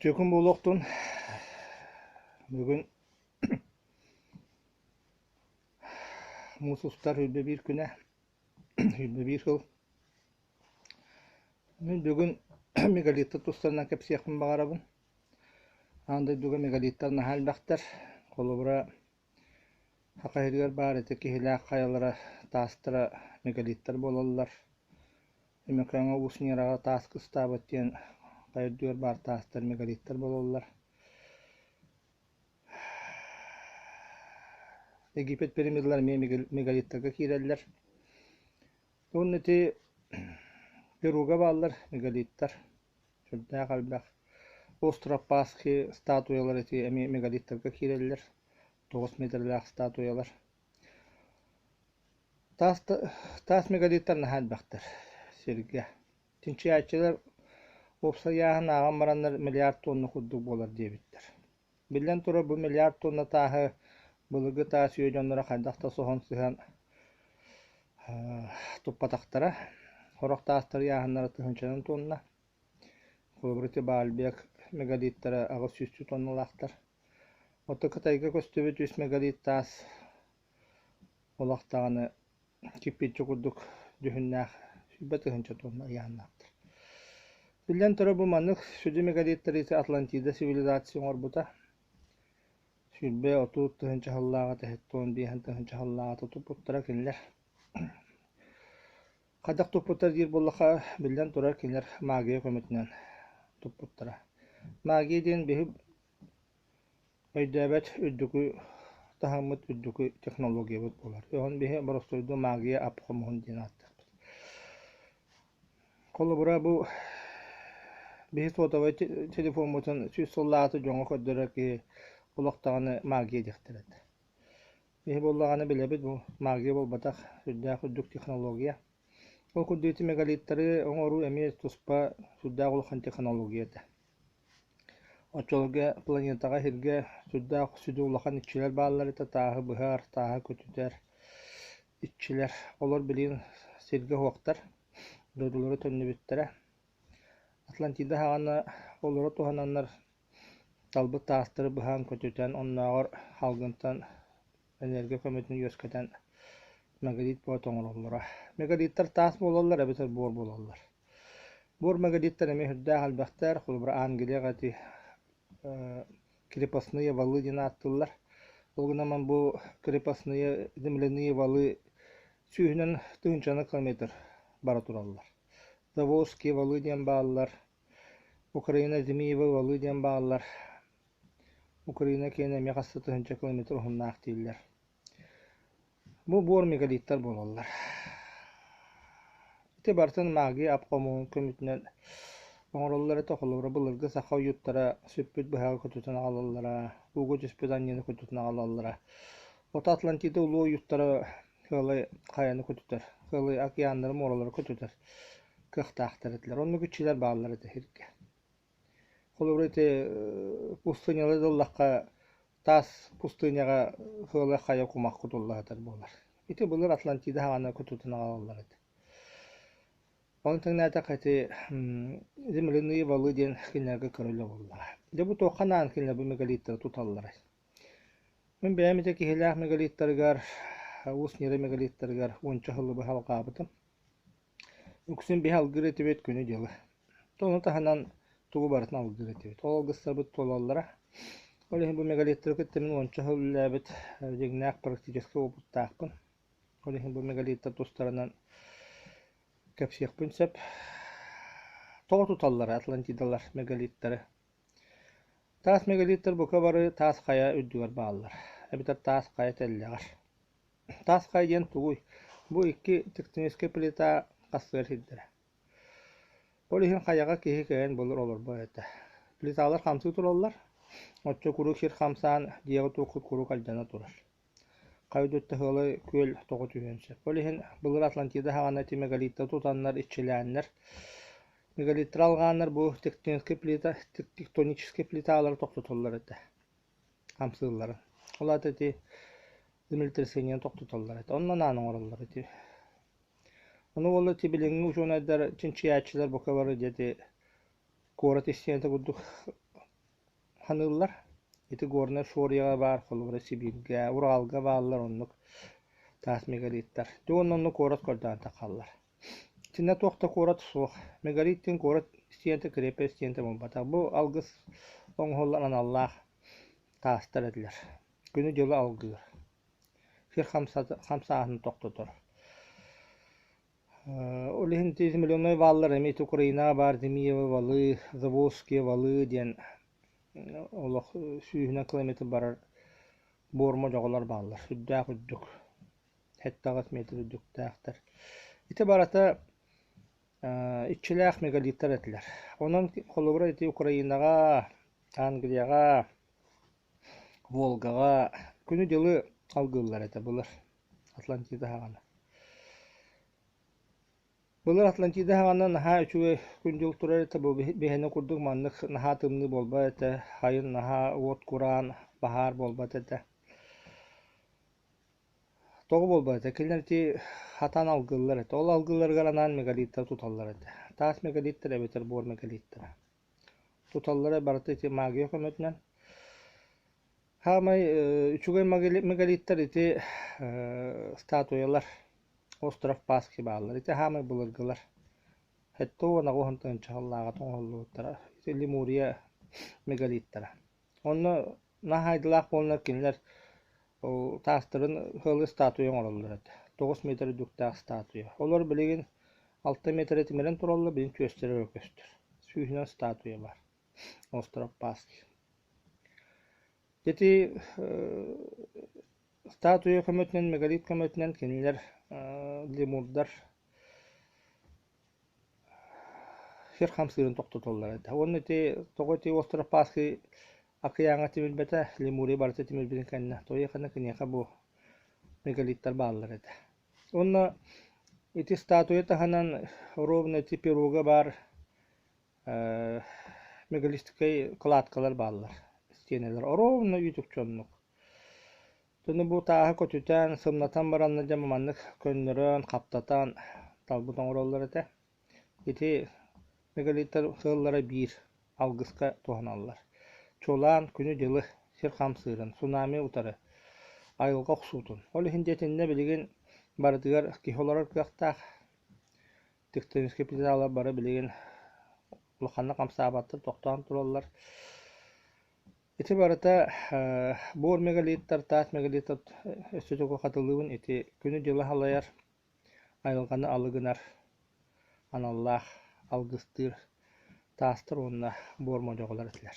Үтүө күн буолуохтун. Бүгүн муус устар 21 күнэ, 21 сыл. Мин бүгүн мегалиттар тустарынан кэпсиэхпин баҕарабын. Аан дойдуга мегалиттар наһаа элбэхтэр. Холобура, Саха сиригэр баар ити киһилээх хайалара таастара мегалиттар буолаллар. Өймөкөөҥҥө Уус Ньараҕа таас кыстаабыт диэн хайа үрдүгэр баар таастар мегалиттар буолаллар. Египет пирамидалара эмиэ мегалиттарга киирэллэр. Уонна ити Перуга бааллар мегалиттар. Сүрдээх элбэх. Остров Пасхи статуялар ити эмиэ мегалиттарга киирэллэр. 9 метрлээх статуялар. Таас, таас мегалиттар наһаа элбэхтэр сиргэ. Чинчийээччилэр уопсай ыйааһын ааҕан бараннар миллиард тонна курдук буолар диэбиттэр. Биллэн турар, бу миллиард тонна тааһы былыргы таас үйэ дьонноро хайдах да соһон сыһан туппатахтара. Сорох таастар ыйааһыннара тыһыынчанан тонна. Холобур, ити Баальбек мегалиттара 800 тонналаахтар. Оттон Кытайга көстүбүт үс мегалит таас олох даҕаны кирпииччэ курдук дьүһүннээх 20 000 тонна ыйааннаахтар. Биллэн турар, бу маннык сүдү мегалиттары Атлантида цивилизация оҥорбута. 20-30 тыһыынча сыллааҕыта, 75 тыһыынча сыллааҕыта туппуттара кинилэр. Хайдах туппуттар диир буоллахха, биллэн турар, кинилэр магия көмөтүнэн туппуттара. Магия диэн биһи Өйдөөбөт үрдүкү таһыммыт үрдүкү технологиябыт буолар. Оһон биһи боростуойдуу магия ап хомуһун диэн ааттыахпыт. Холобура бу биһи сотовай телефоммутун 100 сыллааҕыта дьоҥҥо көрдөрөр киһи олох даҕаны магия диэхтэрэ этэ. Биһи буоллаҕына билэбит бу магия буолбатах, сүрдээх үрдүк технология. Ол курдук ити мегалиттары оҥоруу эмиэ туспа сүрдээх улахан технология этэ. Оччолорго планетаҕа сиргэ сүрдээх сүдү улахан иччилэр бааллар этэ, тааһы быһар, тааһы көтүтэр иччилэр. Олор билигин сиргэ уһуохтар, дойдулара төннүбүттэрэ. Атлантида саҕана олору туһананнар талбыт таастары быһан көтүтэн, оннооҕор салгынтан энергия көмөтүн үөскэтэн мегалит буола оҥороллоро. Мегалиттар таас буолаллар эбэтэр буор буолаллар. Буор мегалиттар эмиэ сүрдээх элбэхтэр, холобура Англияҕа ити крепостные валы диэн ааттыыллар. Ол гынан бу крепостные земляные валы сүүһүнэн тыһыынчаны километр бара тураллар. Заволжские валы диэн бааллар, Украина Змеевы валы диэн бааллар. Украина киэнэ эмиэ хас да тыһыынча километр уһуннаах дииллэр. Бу буор мегалиттар буолаллар. Ити барытын магия ап-хомуһун көмөтүнэн оҥороллор этэ. Холобура, былыргы саха ойууттара сүппүт быһаҕы көтүтэн аҕалаллара, ууга түспүт анньыыны көтүтэн аҕалаллара. Ото Атлантида улуу ойууттара ыалы хайаны көтүтэр, ыалы океаннары, муоралары көтүтэр кыахтаахтар этилэр. Оннук иччилэр бааллар этэ сиргэ. Холобура, ити пустынялары да ыллахха, таас пустыняҕа сыала хайа кумах кутулла сытар буолар. Ити былыр Атлантида саҕана кутутун аҕалаллар этэ. Ону тэҥнээтэххэ ити земляные валы диэн кинилэргэ көрүлэ буоллаҕа. Дьэ бу туохха анаан кинилэр бу мегалиттары туталларай? Мин бэйэм ити киһилээх мегалиттарыгар, Уус Ньара мегалиттарыгар уонча сылы быһа алҕаабытым. Үксүн биһи алгыыр этибит күнү-дьылы. Ону таһынан тугу барытын алгыыр этибит. Ол алгыстарбыт туолаллара. Ол иһин бу мегалиттары кытта мин уонча сыл үлэлээбит дьиҥнээх практическай опыттаахпын. Ол иһин бу мегалиттар тустарынан кэпсиэхпин сөп. Тоҕо туталлара атлантидалар мегалиттары? Таас мегалиттар бука бары таас хайа үрдүгэр бааллар, эбэтэр таас хайа тэллэҕэр. Таас хайа диэн тугуй? Бу икки тектоническай плита хастыыр сирдэрэ. Ол иһин хайаҕа киһи кэлэн былыр олорбот этэ. Плиталар хамсыы тураллар, оччо куруук сир хамсаан дьиэҕэ туоххут куруук алдьана турар. Хайа да ыалы күөл тоҕо түһүөн сөп. Ол иһин былыр Атлантида саҕана ити мегалиттары тутаннар, иччилээннэр, мегалиттары алҕааннар бу тектоническай плита, тектоническай плиталары тохтотоллор этэ. Хамсыылларын. Ол аата ити землетрясениены тохтотоллор этэ. Онно анаан оҥороллор ити. Ону уолла ити билиҥҥи учуонайдар, чинчийээччилэр бука бары дьэ ити куорат истиэнэтэ курдук саныыллар. Ити Горнай Шорияҕа баар, холобура Сибииргэ, Уралга бааллар оннук таас мегалиттар. Дьэ уонна онно куорат көрдөөн таххаллар. Итиннэ туох да куорат суох. Мегалит диэн куорат истиэнэтэ, крепость истиэнэтэ буолбатах. Бу алгыс оҥоһуллар аналлаах таастар этилэр. Күнү-дьылы алгыыр. Сир хамсааһынын тохтотор. Ол иһин ити земляной валлар эмиэ ити Украинаҕа баар Змеевы валы, Заволжские валы диэн олох сүүһүнэн километр барар буорма дьоҕолор бааллар. Сүрдээх үрдүк, 7-8 метр үрдүктээхтэр. Ити барыта иччилээх мегалиттар этилэр. Онон холобура ити Украинаҕа, Англияҕа, Волгаҕа күнү-дьылы алгыыллар этэ былыр Атлантида саҕана. Былыр Атлантида саҕана наһаа үчүгэй күн-дьыл турар этэ, бу биһиэнэ курдук маннык наһаа тымныы буолбат этэ, сайын наһаа уот кураан, баһаар буолбат этэ. Тоҕо буолбат этэ, кинилэр ити хатан алгыыллар этэ, ол алгыылларыгар анаан мегалиттары туталлар этэ. Таас мегалиттар эбэтэр буор мегалиттара. Туталлара барыта ити магия көмөтүнэн. Саамай үчүгэй мегалиттар ити статуялар остров Пасхи бааллар. Ити саамай былыргылар. 78 тыһыынча сыллааҕыта оҥоһуллубуттара. Ити Лемурия мегалиттара. Онно наһаа айдылаах буоланнар кинилэр ол таастарын ыалы статуя оҥороллор этэ. 9 метр үрдүктээх статуя. Олор билигин 6 метрэ тимирэн тураллар, билигин түөстэрэ эрэ көстөр. Сүүһүнэн статуя баар. Остров Пасхи. Ити статуя көмөтүнэн, мегалит көмөтүнэн кинилэр лемурдар сир хамсыырын тохтотоллор этэ. Уонна ити тоҕо ити остров Пасхи акыйааҥҥа тимирбэтэ, Лемурия барыта тимирбитин кэннэ, тоҕо киниэхэ бу мегалиттар бааллар этэ. Уонна ити статуя таһынан ровно ити Перуга баар мегалистическай кладкалар бааллар, стенэлэр ровно үүт-үкчү оннук. Ону бу тааһы көтүтэн, сымнатан баранна дьэ маннык көннөрөн, хаптатан талбыт оҥороллор этэ. Ити мегалиттар сыаллара биир, алгыска туһаналлар. Чуолаан күнү-дьылы, сир хамсыырын, цунами утары, айылҕа охсуутун. Ол иһин дьэ итиннэ билигин барытыгар киһи олорор кыахтаах. Тектоническай плиталар бары билигин улаханнык хамсаабаттар, тохтоон тураллар. Ити барыта буор мегалиттар, таас мегалиттар өссө тугу хатылыыбын ити күнү-дьылы халайар, айылҕаны алы гынар аналлаах алгыстыыр таастар уонна буор модьоҕолор этилэр.